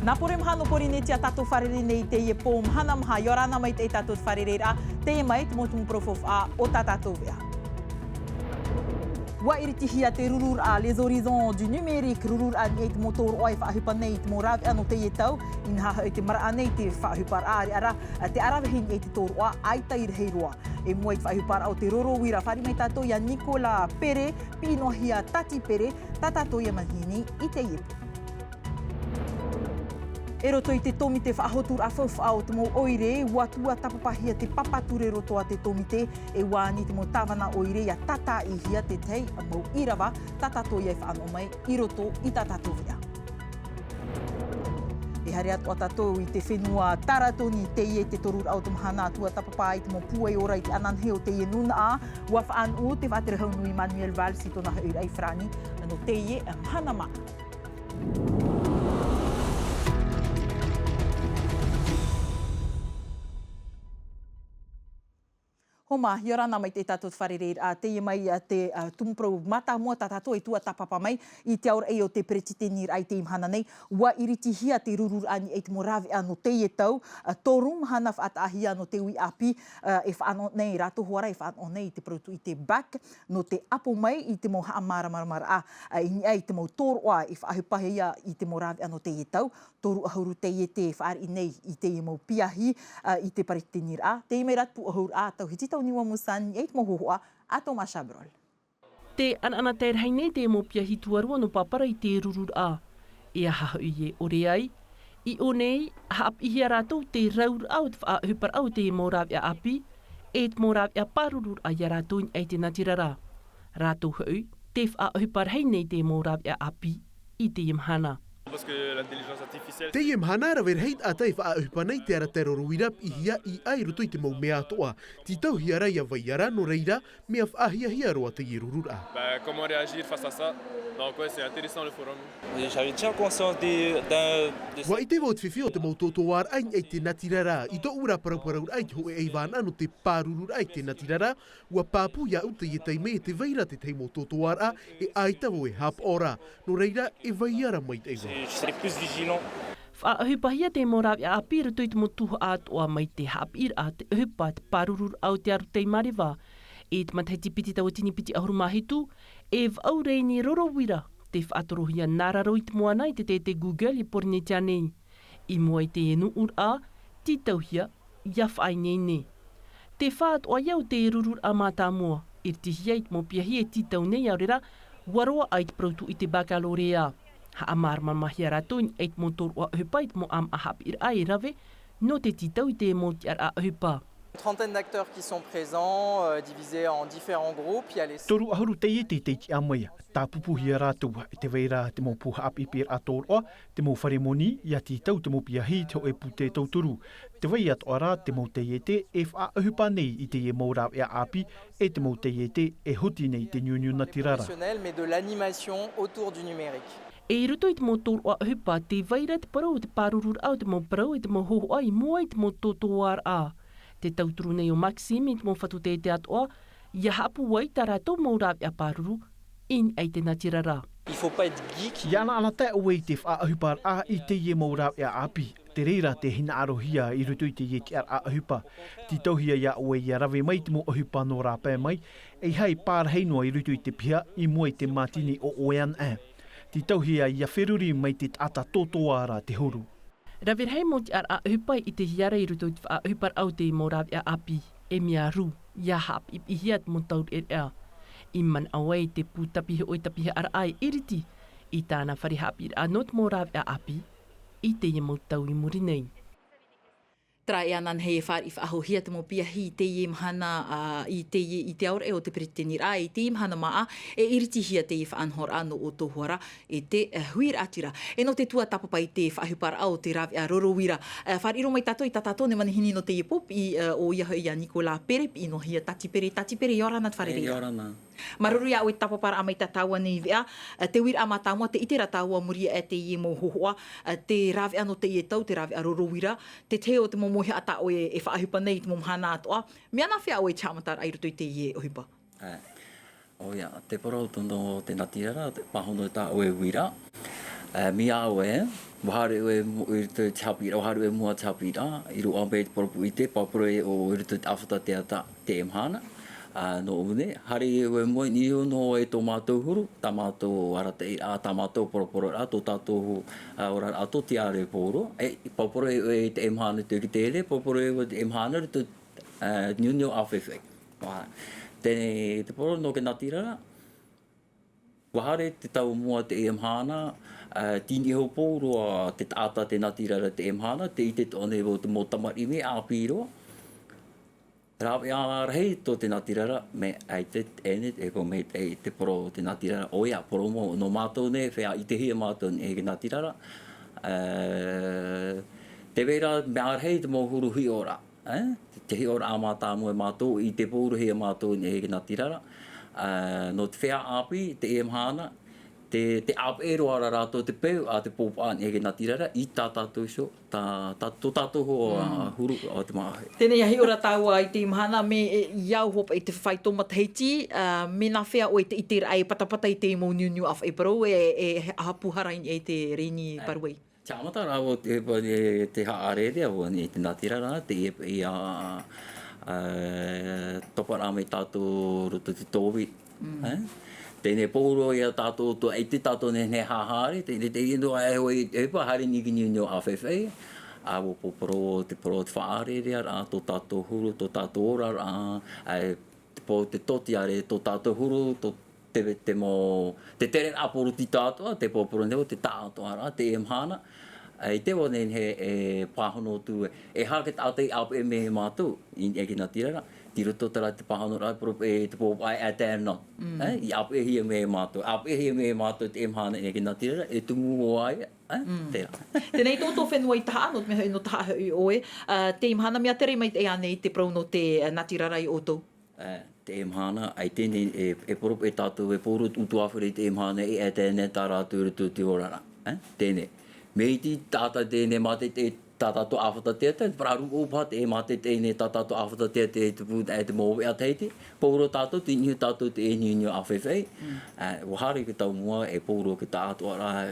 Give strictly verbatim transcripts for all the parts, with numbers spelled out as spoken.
Nā pō maha nō Pōrīnetia tātou fārerei nei i teie pō mahana maha, ʻia ora na maitaʻi tātou te fārereiraʻa, teie mai te mau tumu parau faufaʻa o tā tātou veʻa. ʻUa iritihia te rururaʻa Les Horizons du Numérique, rururaʻa i niʻa i te mau tōroʻa e faʻaʻohipa nei i te mau rāveʻa nō teie tau, inaha hoʻi te maraʻa nei te faʻaʻohiparaʻa, ʻaore rā, te ʻaravihi i niʻa i te tōroʻa, ʻaita i rahi roa. E mua i te faʻaʻohiparaʻa o te roro uira, fāriʻi mai tātou ia Nicolas Pere, piʻi noa hia Tati Pere, tā tātou ia manihini i teie pō. I roto i te tōmite faʻahoturaʻa faufaʻa o te mau ʻoire, ʻua tuatāpapahia te papa ture roto a te tōmite, e ʻua ani te mau tāvana ʻoire ʻia tātaʻihia te tahi mau ʻīrava, tā tātou ia e faʻanaho mai i roto i tā tātou veʻa. E haere atoʻa tātou i te fenua Taratoni, teie te toruraʻa o te mahana tuatāpapa i te mau pūai ora i te ananahi o teie nūnaʻa, ʻua faʻanuʻu te faʻaterehau nui Manuel Valls i tōna hoʻiraʻa i farāni, nō teie mahana maha. Homa, ʻia ora na maitaʻi tātou te fārereiraʻa, teie mai, ā, te, ā, tumu parau mātāmua tā tātou e tuatāpapa mai i te aoraʻi o te peretiteniraʻa i teie mahana nei, ʻua iritihia te rururaʻa i niʻa i te mau rāveʻa nō teie tau, ā, toru mahana faʻataʻahia nō te uʻi ʻāpī, ā, e faʻanaho nei, rātou hoʻi rā e faʻanaho nei i te parau tūʻite bac, nō te ʻapo mai i te mau haʻamāramaramaraʻa, ā, i niʻa i te mau tōroʻa e faʻaʻohipahia i te mau rāveʻa nō teie tau, toru ʻahuru taiete e fāriʻi nei i teie mau piahi, ā, i te peretiteniraʻa, teie mai rā te pū ʻahuru ā tauhiti Tauniua Musan, i te mau hohoʻa a Thomas Chabrol. Te ʻanaʻanatae rahi nei te mau piahi tuarua nō Papara i te rururaʻa. E aha hoʻi e ʻore ai? I ʻō nei, haʻapiʻihia rātou te rauraʻa o te faʻaʻohiparaʻa o te mau rāveʻa ʻāpī, e te mau rāveʻa pārururaʻa ia rātou i niʻa i te natirara. Rātou hoʻi, tē faʻaʻohipa rahi nei te mau rāveʻa ʻāpī i teie mahana. Teie mahana rave rahi taʻata e faʻaʻohipa nei te arataʻi roro uira piʻihia i ʻā i roto i te mau mea atoʻa. Tītauhia rā ia vai ra, nō reira, mea faʻahiahia roa teie rururaʻa. Bah, comment réagir face à ça? Donc, ouais, c'est intéressant le forum. Oui, j'avais déjà conscience de, d'un, de ʻUa ʻite vau te fifi o te mau tōtōaraʻa i niʻa i te natirara, i tōʻu ra paraparauraʻa i te hōʻē ʻaivānaʻa nō te pārururaʻa i te natirara, ʻua pāpū iāʻu teie taime e tē vai ra te tahi mau tōtōaraʻa e ʻaita vau e haʻapaʻo ra, nō reira e vai ra maitaʻi vau. Je, je serai plus vigilant. Faʻaʻohipahia te mau rāveʻa ʻāpī i roto i te mau tuhaʻa atoʻa mai te haʻapiʻiraʻa, te ʻohipa, te pārururaʻa o te aro tei mareva. I te matahiti piti tauatini piti ʻahuru mā hitu, e vaʻu rēni roro uira tē faʻatorohia nā raro i te moana i te taiete Google i Pōrīnetia nei. I mua i te nuʻuraʻa, tītauhia, ʻia faʻaineine. Te fā atoʻa ia o te rururaʻa mātāmua, iritihia i te mau piahi e tītau nei, ʻaore rā, ʻua roaʻa i te parau tūʻite baccalauréat. Haʻamāramaramahia rātou i te mau tōroʻa ʻohipa i te mau ʻāmaʻa haʻapiʻiraʻa e rave, nō te tītau i te mau tiʻaraʻa ʻohipa. Trentaine d'acteurs qui sont présents, euh, divisés en différents groupes. Il y a les Toru ʻahuru taiete tei tiʻa mai, tāpūpūhia rātou, e tē vai ra te mau pū haʻapiʻiraʻa tōroʻa, te mau fare moni, ʻia tītau te mau piahi i te hōʻē pūtē tauturu. Tē vai atoʻa ra te mau taiete e faʻaʻohipa nei i teie mau rāveʻa ʻāpī, e te mau taiete e hoti nei i te niuniu natirara. Professionnel, mais de l'animation autour du numérique. E i roto i te mau tōroʻa ʻohipa, tē vai ra te parau o te pārururaʻa o te mau parau e te mau hohoʻa i mua i te mau tōtōaraʻa. Tē tauturu nei ʻo Maxime i te mau fatu taiete atoʻa, ʻia haʻapūai tā rātou mau rāveʻa pāruru i niʻa i te natirara. Il faut pas être geek. ʻIa ʻanaʻanatae ʻoe i te faʻaʻohiparaʻa i teie mau rāveʻa ʻāpī. Te reira tē hinaʻarohia i roto i teie tiʻaraʻa ʻohipa. Tītauhia iā ʻoe ʻia rave mai te mau ʻohipa nō rāpae mai, ʻeiaha e pārahi noa i roto i te piha i mua i te mātini o ʻoe anaʻe. Tītauhia ʻia feruri mai te taʻata tōtō ra te huru. Rave rahi mau tiʻaraʻa ʻohipa i ʻitehia ra i roto i te faʻaʻohiparaʻa o te mau rāveʻa ʻāpī, e mea rū, ʻia haʻapiʻipiʻihia te mau taureʻareʻa. I manaʻo ai te pū tapihoʻe tapihaʻaraʻa e iriti i tāna fare haʻapiʻiraʻa nō te mau rāveʻa ʻāpī i teie mau tau i muri nei. Terā e ananahi e fāriʻi faʻahouhia te mau piahi i teie mahana, ā, i teie, i te aoraʻi o te peretiteniraʻa, i teie mahana māʻa, e iritihia teie faʻanahoraʻa nō ʻoutou hoʻi ra, e te, ā, huiraʻatira. E nō te tuatāpapa i te faʻaʻohiparaʻa o te rāveʻa roro uira. Ā, fāriʻi roa mai tātou i tā tātou nei manihini nō teie pō, piʻi, ā, ʻoia hoʻi iā Nicolas Pere, piʻi noa hia Tati Pere, Tati Pere, ʻia ora na te fārerei. Ē, ʻia ora na. Māuruuru iā ʻoe i te tāpaparaʻa mai tā tāua nei veʻa, ā, te uiraʻa mātāmua, tē ʻite ra tāua i muri aʻe i teie mau hohoʻa, ā, te rāveʻa nō teie tau, te rāveʻa roro uira, te tahi o te mau mauhaʻa tā ʻoe e faʻaʻohipa nei i te mau mahana atoʻa, mea nāfea ʻoe i te haʻamataraʻa i roto i teie ʻohipa? Ē, ʻoia, te parau tonu nō te natirara, te pāhono tā ʻoe uira. Mea au e, ua haere ʻoe i roto i te haʻapiʻiraʻa, ua haere ʻoe i mua i te haʻapiʻiraʻa, i roto i te poropuʻite, pāpū ʻoe i roto i te ʻāfata teata teie mahana. Nō ʻō nei, haere ʻoe i mua, i niʻa iho noa i tō mātou huru, tā mātou arataʻiraʻa, tā mātou poropororaʻa, tō tātou oraraʻa, tō te ʻāreʻa pauroa. E, pāpū ʻoe i teie mahana, tē ʻite ra, pāpū ʻoe i teie mahana i roto i te niuniu ʻāfaifai. Teie te poro nō te natirara. Ua haere te tau i mua i teie mahana, tini iho pauroa te taʻata te natirara teie mahana, tē ʻite atoʻa nei vau te mau tamariʻi mea ʻāpī roa. Rāveʻa rahi tō te natirara, mea ʻaita e, e poro mai te poro te natirara, ʻoia, poro mau, nō mātou nei, feiā ʻitehia mātou nei e te natirara. Tē vai ra, mea rahi te mau huru hiʻoraʻa. Te hiʻoraʻa mātāmua e mātou, ʻite paurohia mātou nei e te natirara. Nō te feiā ʻāpī, teie mahana, te, te ʻāpeʻe roa ra rātou te peu a te pōpaʻa nei e te natirara, i tā tātou iho, tā, tā, tō tātou hoa huru o te māʻohi. Teie nei, ʻia hiʻo ra tāua i teie mahana, mea, e, ʻia au hoʻi i te fāito matahiti, mea nā fea ʻoe tē ʻite ra e patapata i te mau niuniu ʻāfaʻi parau, e, e, e haʻapūhara i te reni parau. Te haʻamata rā vau te, e, te haʻarearea vau nei i te natirara, te, e, ia, e, topa rā mai tātou roto i te tōviti. Teie pauroa ia tātou, tō, ʻaita tātou nei, nei haere, te, te, te inu ai hoʻi, e pa haere nei i te niuniu ʻāfaifai, ʻa vau poro, te poro te faʻarearea rā, tō tātou huru, tō tātou oraraʻa, e, te poro te tōtiare, tō tātou huru, tō te, te mau, te tere ʻāpōro tī tātou, te pōporo nei, te taʻatoʻaraʻa, teie mahana. E, ʻite vau nei, e, e pāhono atu, e, e aha te taʻata i ʻāpeʻe mai mātou, i, e te natirara, tei roto terā te pāhonoraʻa, poro, e, te pōpaʻa e Atenor. E, i ʻāpeʻehia mai mātou, ʻāpeʻehia mai mātou teie mahana e te natirara, e tumu o ai, e, terā. Teie nei tō, tō fenua i Tahaʻa, nō te mea hoʻi nō Tahaʻa hoʻi ʻoe, e, teie mahana mea tere mai te, ānei te parau nō te, e, natirara ia ʻoutou. E, teie mahana, ʻaita nei, e, e poro, e tātou, e poro ʻutuāfare teie mahana, e, e teie nei tā rātou i roto i te oraraʻa. E, teie nei. Mea iti taʻata teie nei mātaʻitaʻi tā tātou ʻāfata teata, parau ʻōpū paha teie mātaʻitaʻi nei tā tātou ʻāfata teata, e tupu, e te mau veʻa Tahiti, pauroa tātou, tini iho tātou te niuniu ʻāfaifai. E, ua haere te tau i mua, e pauroa te taʻatoʻaraʻa,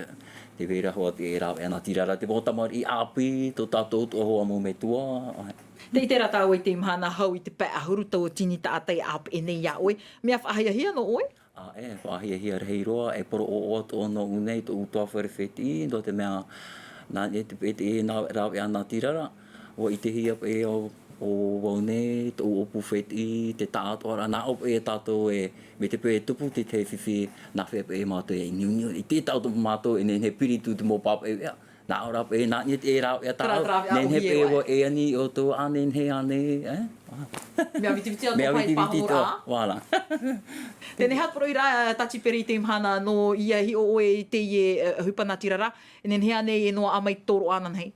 tē vai ra hoʻi te rāveʻa natirara, te mau tamariʻi ʻāpī, tō tātou atoʻa hoʻi mau metua. Tē ʻite ra tāua i teie mahana hau i te pae ʻahuru tau tini taʻata i ʻāpeʻe nei iā ʻoe. Mea faʻahiahia nō ʻoe? ʻĀ, e faʻahiahia rahi roa, e poro ʻoaʻoa atoʻa nōʻu nei tōʻu ʻutuāfare fētiʻi, nō te mea, nā, e te, e te, e nā, rāveʻa natirara, ʻua ʻitehia paʻi ʻo, ʻo vau nei, tōʻu ʻōpū fētiʻi, te taʻatoʻaraʻa, nā ʻō paʻi e tātou e, mai te peu e tupu te tahi fifi, nā fea paʻi mātou e niuniu, ʻite tātou mātou e nehenehe piri atu te mau pāpaʻi veʻa. Nā ʻō rā paʻi, nā, e te rāveʻa tā, nehenehe paʻi ʻoe e ani i ʻoutou, ā, nehenehe ānei, e? Mea vitiviti atoʻa paʻi pāhonoraʻa. Voilà. Teie nei, haʻaporoʻi ra, e, Tati Pere, i teie mahana nō ʻia hiʻo ʻoe i teie, e, ʻohipa natirara, e nehenehe ānei e noaʻa mai te tōroʻa ānānahi?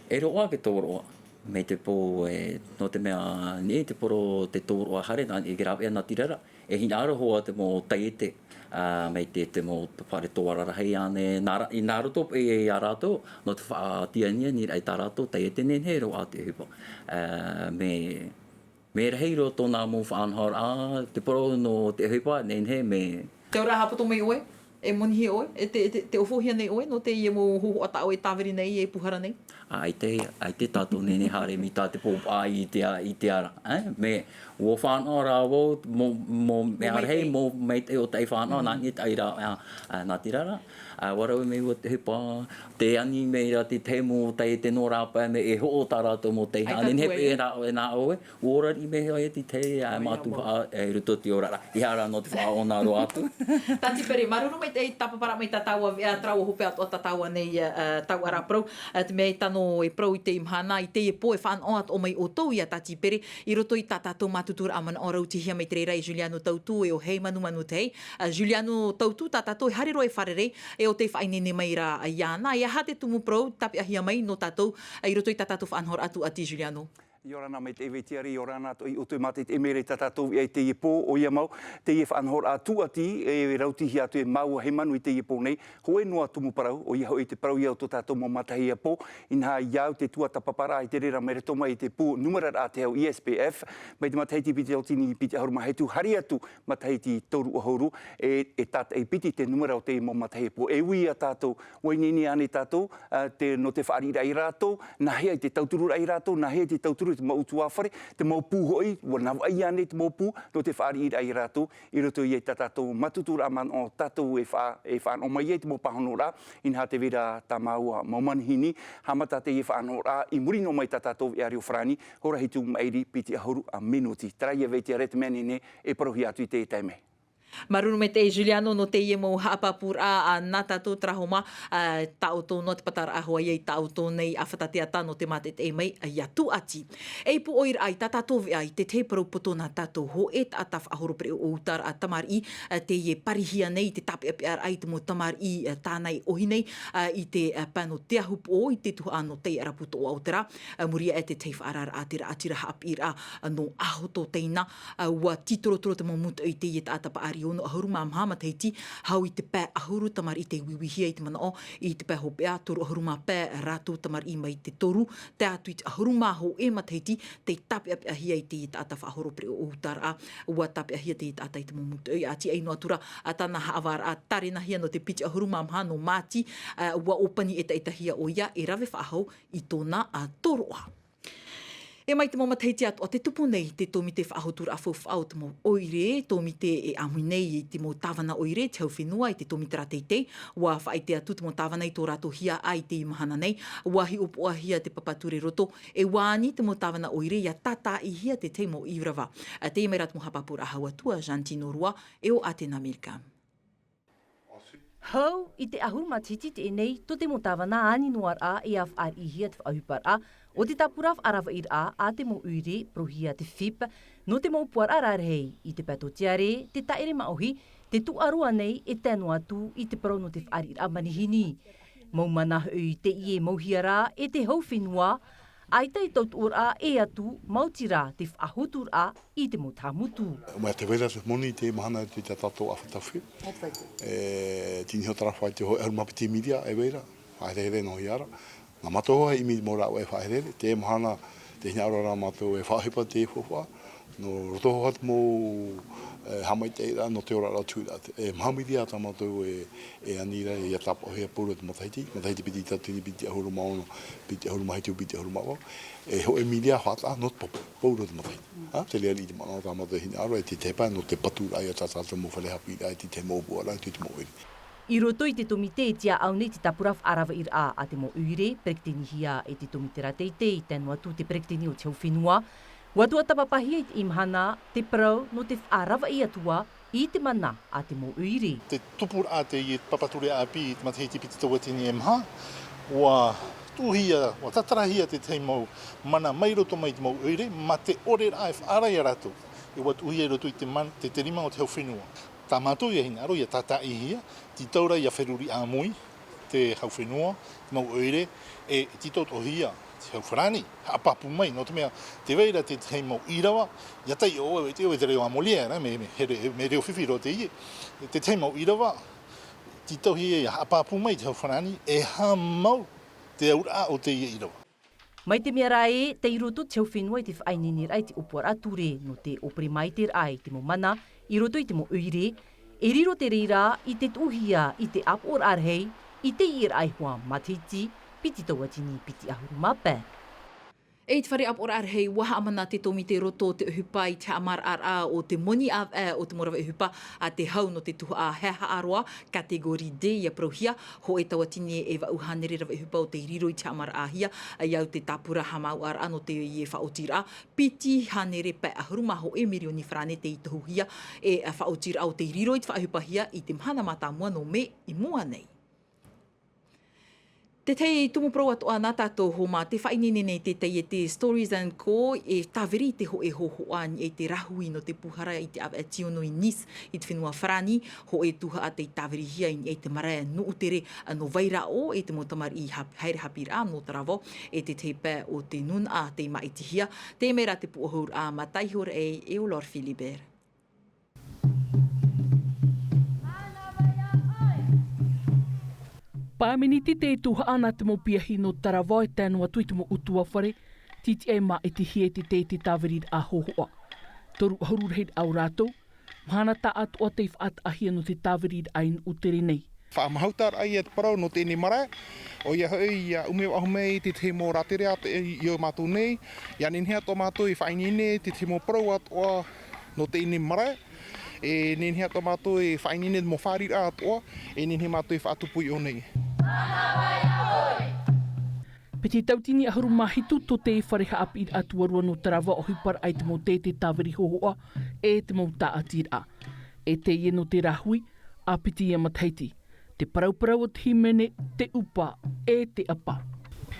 E roaʻa te tōroʻa. Mai te pō, e, nō te mea, nei te poro te tōroʻa haere, nā, i te rāveʻa natirara, e hinaʻaro hoʻi te mau taiete, ā, mai te, te mau fare tōara rahi ānei, nā ra-, i nā roto paʻi ia rātou, nō te faʻatianiani raʻa i tā rātou taiete, nehenehe e roaʻa te ʻohipa. Ā, mea, mea rahi roa tōna mau faʻanahoraʻa, te poro nō te ʻohipa, nehenehe, mea. Te auraʻa haʻapoto mai ʻoe, e monihia ʻoe, e te, e te, tē ʻofoʻohia nei ʻoe, nō teie mau hōhoʻa tā ʻoe e tāviri nei, e pūhara nei? ʻĀ, ʻaita, ʻaita tātou nehenehe e haere mai tā te pōpaʻa i te a-, i te ara, e? Mea, ʻua fānaʻo rā vau, mau, mau, mea rahi, mau maitaʻi ʻōtaʻi fānaʻo, nā, i te ʻaira, ā, ā, natirara. Ā, ʻua rave mai vau te ʻohipa, tē ani mai ra te tahi mau taiete nō rāpae, mea e hoʻo tā rātou mau taiete, ā, nehenehe paʻi e rāʻau, e nā ʻoe, ʻua ora riʻi mai hoʻi te tahi, ā, mātuhaʻa, e, i roto i te oraraʻa. ʻEiaha rā nō te faʻaʻōna roa atu. Tati Pere, māuruuru maitaʻi, tāpaparaʻa mai tā tāua veʻa, terā ʻua hope atoʻa tā tāua nei, ā, ā, tauʻaraʻa parau, ā, te mea e tano e parau i teie mahana, i teie pō e fānaʻo atoʻa mai ʻoutou ia Tati Pere, i roto i tā tātou mātuturaʻa manaʻo, rautihia mai te reira e Juliano Tautu e ʻo Heimanumanu Tei. Ā, Juliano Tautu, tā tātou e haere roa e fārerei, e ʻo tē faʻaineine mai ra iāna, e aha te tumu parau tāpeʻahia mai nō tātou, ā, i roto i tā tātou faʻanahoraʻa tūʻati, Juliano? ʻIa ora na maitaʻi e Vetiare, ʻia ora na atoʻa ʻoutou e mātaʻitaʻi mai ra i tā tātou veʻa i teie pō, ʻoia mau, teie faʻanahoraʻa tūʻati, e rautihia atu e māua hei manu i teie pō nei, hōʻē noa tumu parau, ʻoia hoʻi te parau ia o tō tātou mau matahiapo, inaha ia au te tuatāpaparaʻa i te reira mai roto mai i te pū numeraraʻa te hau E S P F, mai te matahiti piti tauatini piti ʻahuru mā hitu, haere atu matahiti toru ʻahuru, e, e tātaʻi piti te numera o teie mau matahiapo. E ui ia tātou, ʻua ineine ānei tātou, ā, te, nō te fāriʻiraʻa ia rātou, nāhea i te tautururaʻa ia rātou, nāhea i te tauturu i te mau ʻutuāfare, te mau pū hoʻi, ʻua navaʻi ānei te mau pū, nō te fāriʻiraʻa ia rātou, i roto ia i tā tātou mātāmua manaʻo tātou e fa-, e fānaʻo mai ai te mau pāhonoraʻa, inaha tē vai ra tā māua mau manihini, haʻamata teie faʻanahoraʻa, i muri noa mai tā tātou veʻa reo farāni, hora hitu maʻiri piti ʻahuru ā miniti. Terā ia Vetiare te mea nehenehe e parauhia atu i teie taime. Māuruuru maitaʻi Juliano nō teie mau haʻapāpūraʻa, ā, nā tātou terā homa, ā, tā ʻoutou noa te pataraʻa hoʻi ia i tā ʻoutou nei ʻāfata teata nō te mātaʻitaʻi mai ia tūʻati. E pūʻoiraʻa i tā tātou veʻa i te tahi parau poto nā tātou hōʻē taʻata faʻahoro pereʻoʻo ʻūtaraʻa tamariʻi, ā, teie parihia nei i te tāpeʻapeʻaraʻa i te mau tamariʻi, ā, tāna i ʻōhie nei, ā, i te, ā, pae nō te ahupoʻo i te tuhaʻa nō Taiarapu Toʻa o te rā, ā, muri aʻe te tahi faʻaararaʻa te raʻatira haʻapiʻiraʻa, ā, nō Ahototeina, ā, ʻua tītorotoro te mau mūtoʻi i teie taʻata paʻari ono ʻahuru mā maha matahiti, hau i te pae ʻahuru tamariʻi tei uiuihia i te manaʻo, i te pae hopeʻa toru ʻahuru mā pae rātou tamariʻi mai te toru, tae atu i te ʻahuru mā hōʻē matahiti, tei tāpeʻapeʻahia i teie taʻata faʻahoro pereʻoʻo ʻūtaraʻa, ʻua tāpeʻahia teie taʻata i te mau mūtoʻi, ā, tiʻa noa atu ra, ā, tāna haʻavāraʻa tārenahia nō te piti ʻahuru mā maha nō Māti, ā, ʻua ʻōpani ʻetaʻetahia ʻoia e rave faʻahou i tōna, ā, tōroʻa. E mai te mau matahiti atoʻa tē tupu nei te tōmite faʻahotuaraʻa faufaʻa o te mau ʻoire, tōmite e ʻāmui nei i te mau tāvana ʻoire, te hau fenua i te tōmite rā teitei, ʻua faʻaʻite atu te mau tāvana i tō rātou hiaʻai i teie mahana nei, ʻua hiʻopoʻahia te papa ture roto, e ʻua ani te mau tāvana ʻoire ʻia tātaʻihia te tahi mau ʻīrava. Ā, teie mai rā te mau haʻapāpūraʻa hau atu a Jantino Rua, e ʻo Atena Milka. Hau i te ʻahuru matahiti teie nei, tō te mau tāvana ani noa ra ʻia fāriʻihia te faʻaʻohiparaʻa o te tāpura faʻaravaʻiraʻa a te mau ʻoire, parauhia te FIP, nō te mau ʻōpuaraʻa rarahi i te pae tōtiare, te taʻere māʻohi, te tuʻaroa nei e tae noa atu i te parau nō te fāriʻiraʻa manihini. Mau mana hoʻi teie e mauhia ra e te hau fenua, ʻaita e tautuʻuraʻa e atu, maoti rā te faʻahoturaʻa i te mau taʻata motu. Mai te vai ra te moni i te mahana i te tā tātou ʻāfata FIP. E, tini iho tarafa i te hōʻē ʻahuru mā piti miria e vai ra, faʻaherehere noa hia ra. Nā mātou hoʻi e ʻimi mau rāveʻa faʻaherehere, te mahana, tē hinaʻaro ra mātou e faʻaʻohipa te faufaʻa, nō roto hoʻi te mau, e, haʻamaitaʻiraʻa nō te oraraʻa o te huiraʻatira, e maha miria tā mātou e, e ani ra, ʻia tāpaʻohia pauroa te matahiti, matahiti piti tauatini, piti ʻahuru mā ono, piti ʻahuru mā hitu, piti ʻahuru mā vaʻu, e hōʻē miria faʻataʻa nō te pau, pauroa te matahiti. Ā, te reira i te manaʻo tā mātou e hinaʻaro, e te tahi pae nō te paturaʻa ia tā tātou mau fare haʻapiʻiraʻa, e te tahi mau ʻōpuaraʻa, e te mau ʻoire. I roto i te tōmite e tiaʻau nei te tāpura faʻaravaʻiraʻa a te mau ʻoire, peretitenihia e te tōmite rā teitei, tae noa atu te peretiteni o te hau fenua, ʻua tuatāpapahia i teie mahana te parau nō te faʻaravaʻi atu ā i te mana a te mau ʻoire. Te tupuraʻa teie papa ture ʻāpī i te matahiti piti tauatini e maha, ʻua tuʻuhia, ʻua tātarahia te tahi mau mana mai roto mai i te mau ʻoire, mā te ʻoreraʻa e faʻaara ia rātou. E ʻua tuʻuhia i roto i te man-, te, te rima o te hau fenua. Tā mātou ʻia hinaʻaro, ʻia tātaʻihia, tītau ra ʻia feruri ʻāmui te hau fenua, te mau ʻoire, e tītau atoʻa hia te hau farāni, haʻapāpū mai, nō te mea, tē vai ra te, te tahi mau ʻīrava, ʻia taiʻo ʻoe, ʻoe te, ʻoe te reo ʻāmui, ā, mea, mea, he re-, mea reo fifi roa teie. Te tahi mau ʻīrava, tītauhia ʻia haʻapāpū mai te hau farāni, e haʻamau te auraʻa o teie ʻīrava. Mai te mea rā ē, tei roto te hau fenua i te faʻaineineraʻa i te ʻōpuaraʻa ture nō te ʻōperemaiteraʻa i te mau mana i roto i te mau ʻoire, e riro te reira i te tuʻuhia i te ʻāpoʻoraʻa rahi i te iʻeraʻa i te hōʻē matahiti, piti tauatini, piti ʻahuru mā pae. E i te fare ʻāpoʻoraʻa rahi, ʻua haʻamana te tōmite roto o te ʻohipa i te haʻamaraʻaraʻa o te moni ʻāvaʻe o te mau rave ʻohipa a te hau nō te tuhaʻa haʻaroa, catégorie D, ʻia parauhia, hōʻē tauatini e vaʻu hānere rave ʻohipa o tei riro i te haʻamaraʻahia, ʻia au te tāpura haʻamāuʻaraʻa nō teie faʻaotiraʻa, piti hānere pae ʻahuru mā hōʻē mirioni farāne tei tohuhia, e faʻaotiraʻa o tei riro i te faʻaʻohipahia i te mahana mātāmua nō mē i mua nei. Te tahi tumu parau atoʻa nā tātou homa, te faʻaineine nei te taiete Stories and Co e tāviri i te hōʻē hōhoʻa i niʻa i te rāhui nō te pūhara i te ʻāvaʻe Tiono i Nice, i te fenua Farāni, hōʻē tuhaʻa tei tāvirihia i niʻa i te marae Nuʻutere nō Vairaʻo, e te mau tamariʻi hap-, haere haʻapiʻiraʻa nō Taravao, e te tahi pae o te nūnaʻa tei māʻitihia, teie mai rā te pūʻohuraʻa, mātaiho raʻa e o Laure Philibert. Pae miniti te tuhaʻa nā te mau piahi nō Taravao e tae noa atu i te mau ʻutuāfare, tītiʻa e māʻitihia i te taiete tāviriraʻa hōhoʻa. Toru ʻahuru rahiraʻa o rātou, mahana taʻatoʻa tei faʻataʻahia nō te tāviriraʻa i Nuʻutere nei. Faʻamautiraʻa ia te parau nō teie nei marae, ʻoia hoʻi, ʻia ʻumia faʻahou mai te tahi mau rātere atoʻa i, i ō mātou nei, ʻia nehenehe atoʻa mātou e faʻaineine te tahi mau parau atoʻa nō teie nei marae, e nehenehe atoʻa mātou e faʻaineine mau fāriʻiraʻa atoʻa, e nehenehe mātou e faʻatupu i ʻō nei. Piti tauatini ʻahuru mā hitu tō te fare haʻapiʻiraʻa tuarua nō Taravao ʻohiparaʻa i te mau taiete tāviri hōhoʻa, e te mau tāʻatiraʻa. E teie nō te rāhui, ʻa piti ia matahiti. Te parauparau o te hīmene, te ʻupa, e te ʻapa.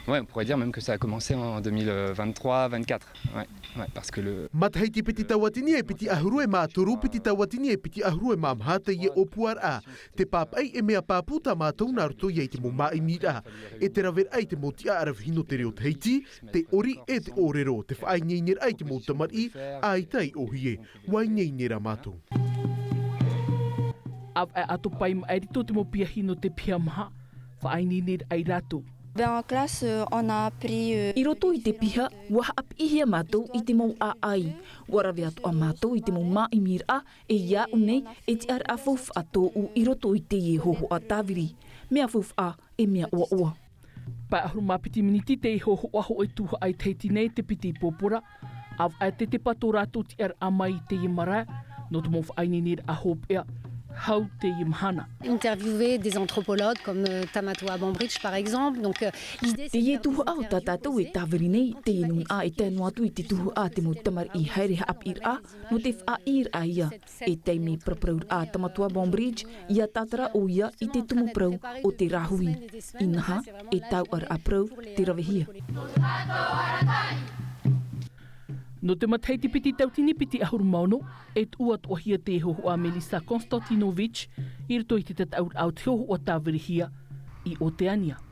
Ouais, on pourrait dire même que ça a commencé en deux mille vingt-trois, vingt-quatre. Ouais, ouais, parce que le Matahiti piti tauatini e piti ʻahuru e mā toru, piti tauatini e piti ʻahuru e mā maha teie ʻōpuaraʻa. Te pāpaʻi e mea pāpū tā mātou nā roto ia i te mau māʻimiraʻa, e te raveraʻa i te mau tiʻaraʻa ravehi nō te reo Tahiti, te ʻori e te ʻōrero, te faʻaineineraʻa i te mau tamariʻi, ʻaita i ʻōhie, ʻua ineine rā mātou. ʻAvaʻe atu paʻi maʻiri tō te mau piahi nō te piha maha, faʻaineineraʻa ia rātou. Ben, en classe, euh, on a appris, euh, I roto i te piha, ʻua haʻapiʻihia mātou i te mau ʻāʻai. ʻUa rave atoʻa mātou i te mau māʻimiraʻa, e iāʻu nei, e tiʻaraʻa faufaʻa tōʻu i roto i teie hōhoʻa tāviri. Mea faufaʻa, e mea ʻoaʻoa. Pae ʻahuru mā piti miniti te hōhoʻa hōʻē tuhaʻa i Tahiti nei te piti pōpora. ʻAvaʻe te tepa tō rātou tiʻaraʻa mai i teie marae, nō te mau faʻaineineraʻa hopeʻa, hau teie mahana. Interviewer des anthropologues comme, euh, Tamatoa Bambridge, par exemple. Donc, euh, l'idée, c'est de Teie faire tuhaʻa o tā tātou e tāviri nei, teie nūnaʻa e tae noa atu i te tuhaʻa te mau tamariʻi haere haʻapiʻiraʻa, nō te faʻaʻīraʻa ia. E taime paraparauraʻa a Tamatoa Bambridge, ʻia tātara ʻoia i te tumu parau o te rāhui. Inaha, e tauʻaraʻa parau te ravehia. Nō te matahiti piti tauatini piti ʻahuru mā ono, e tuʻu atoʻahia te hōhoʻa Melissa Konstantinovich, i roto i te tataʻuraʻa o te hōhoʻa tāvirihia i Oteania.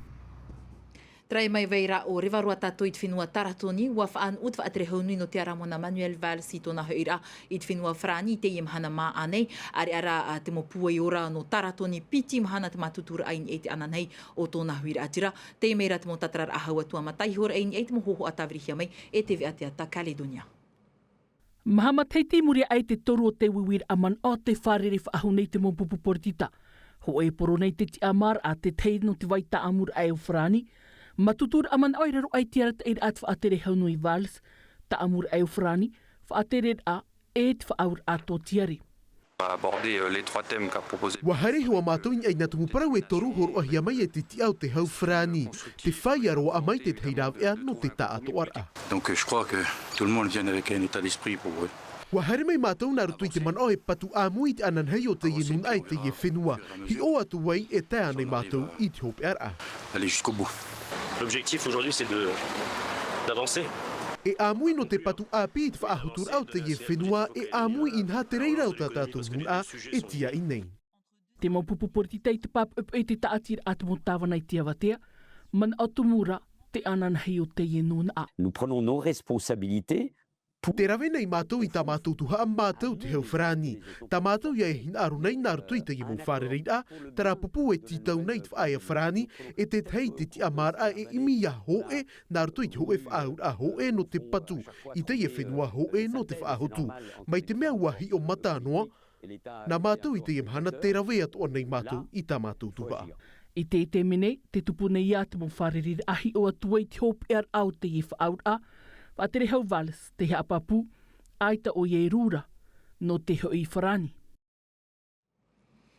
Tarai mai Vairaʻo, reva roa tātou i te fenua Taratoni, ʻua faʻanuʻu te faʻatere hau nui nō te ara mona Manuel Valls i tōna hoʻiraʻa i te fenua Farāni i teie mahana mā ʻānei, ʻāreʻa rā, ā, te mau pūai ora nō Taratoni, piti mahana te mātūtūraʻa i niʻa i te ananahi o tōna huiraʻatira, teie mai rā te mau tātararaʻa hau atu ā mātaiho raʻa i niʻa i te mau hōhoʻa tāvirihia mai e te veʻa teata Caledonia. Maha matahiti i muri aʻe i te toru o te uiuiraʻa manaʻo tē fārerei faʻahou nei te mau pupu poritita. Hōʻē e poro nei te tiʻamāraʻa te tahi nō te vai taʻamuraʻa o Farāni. Mātūtūraʻa manaʻo i raro aʻe i te arataʻiraʻa a te faʻatere hau nui Valls, taʻamuraʻa o Farāni, faʻatereraʻa, e te faʻaauraʻa tōtiare. Aborder, euh, les trois thèmes qu'a proposé. ʻUa haere hoʻi mātou i niʻa i nā tumu parau e toru hōroʻahia mai e te tiʻa o te hau Farāni, te fāʻaroʻa mai te tahi rāveʻa nō te tāʻatoʻaraʻa. Donc, euh, je crois que tout le monde vient avec un état d'esprit pour, euh, ʻUa haere mai mātou nā roto i te manaʻo e patu ʻāmui i te ananahi o teie nūnaʻa e teie fenua, hiʻo atu ai e tae ānei mātou i te hopeʻaraʻa. Aller jusqu'au bout. L'objectif aujourd'hui, c'est de, d'avancer. E ʻāmui nō te patu ʻāpī i te faʻahoturaʻa o teie fenua, e ʻāmui inaha te reira o tā tātou nūnaʻa e tīaʻi nei. Te mau pupu poritita i te pāpaʻipaʻi i te tāʻatiraʻa a te mau tāvana i te avatea, manaʻo tumu ra te ananahi o teie nūnaʻa. Nous prenons nos responsabilités. Tē rave nei mātou i tā mātou tuhaʻa, mātou te hau Farāni. Tā mātou ia e hinaʻaro nei nā roto i teie mau fārereiraʻa, terā pupu e tītau nei i te faʻaea Farāni, e te tahi te tiʻamāraʻa e ʻimi ia hōʻē, nā roto i te hōʻē faʻaauraʻa hōʻē nō te patu i teie fenua hōʻē nō te faʻahotu. Mai te mea ʻua hiʻo mata noa, nā mātou i teie mahana tē rave atoʻa nei mātou i tā mātou tuhaʻa. I te, i te mea nei, tē tupu nei ā te mau fārereiraʻa hiʻo atu ai i te hopeʻaraʻa o teie faʻaauraʻa, faʻatere hau Valls tei haʻapāpū, ʻaita ʻoia e rū ra, nō te hoʻi i Farāni.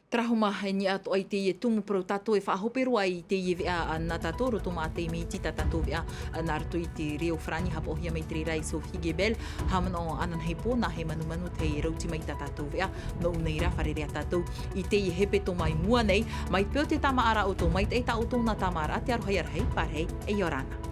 Tarahoma e niʻa atoʻa i teie tumu parau tātou e faʻahope roa i teie veʻa nā tātou roto mā te miti tā tātou veʻa nā roto i te reo farani hapaʻohia mai te reira e Sophie Gebel. Haʻamanaʻo ananahi pō nā he manumanu te rauti mai tā tātou veʻa. Nō ʻū nei rā fārerei ā tātou i teie hepetoma i mua nei. Mai te peu te tāmāʻaraʻa ʻoutou mai te ʻai tā ʻoutou nā tāmāʻaraʻa te aroha ia rahi pārahi e ʻia ora na.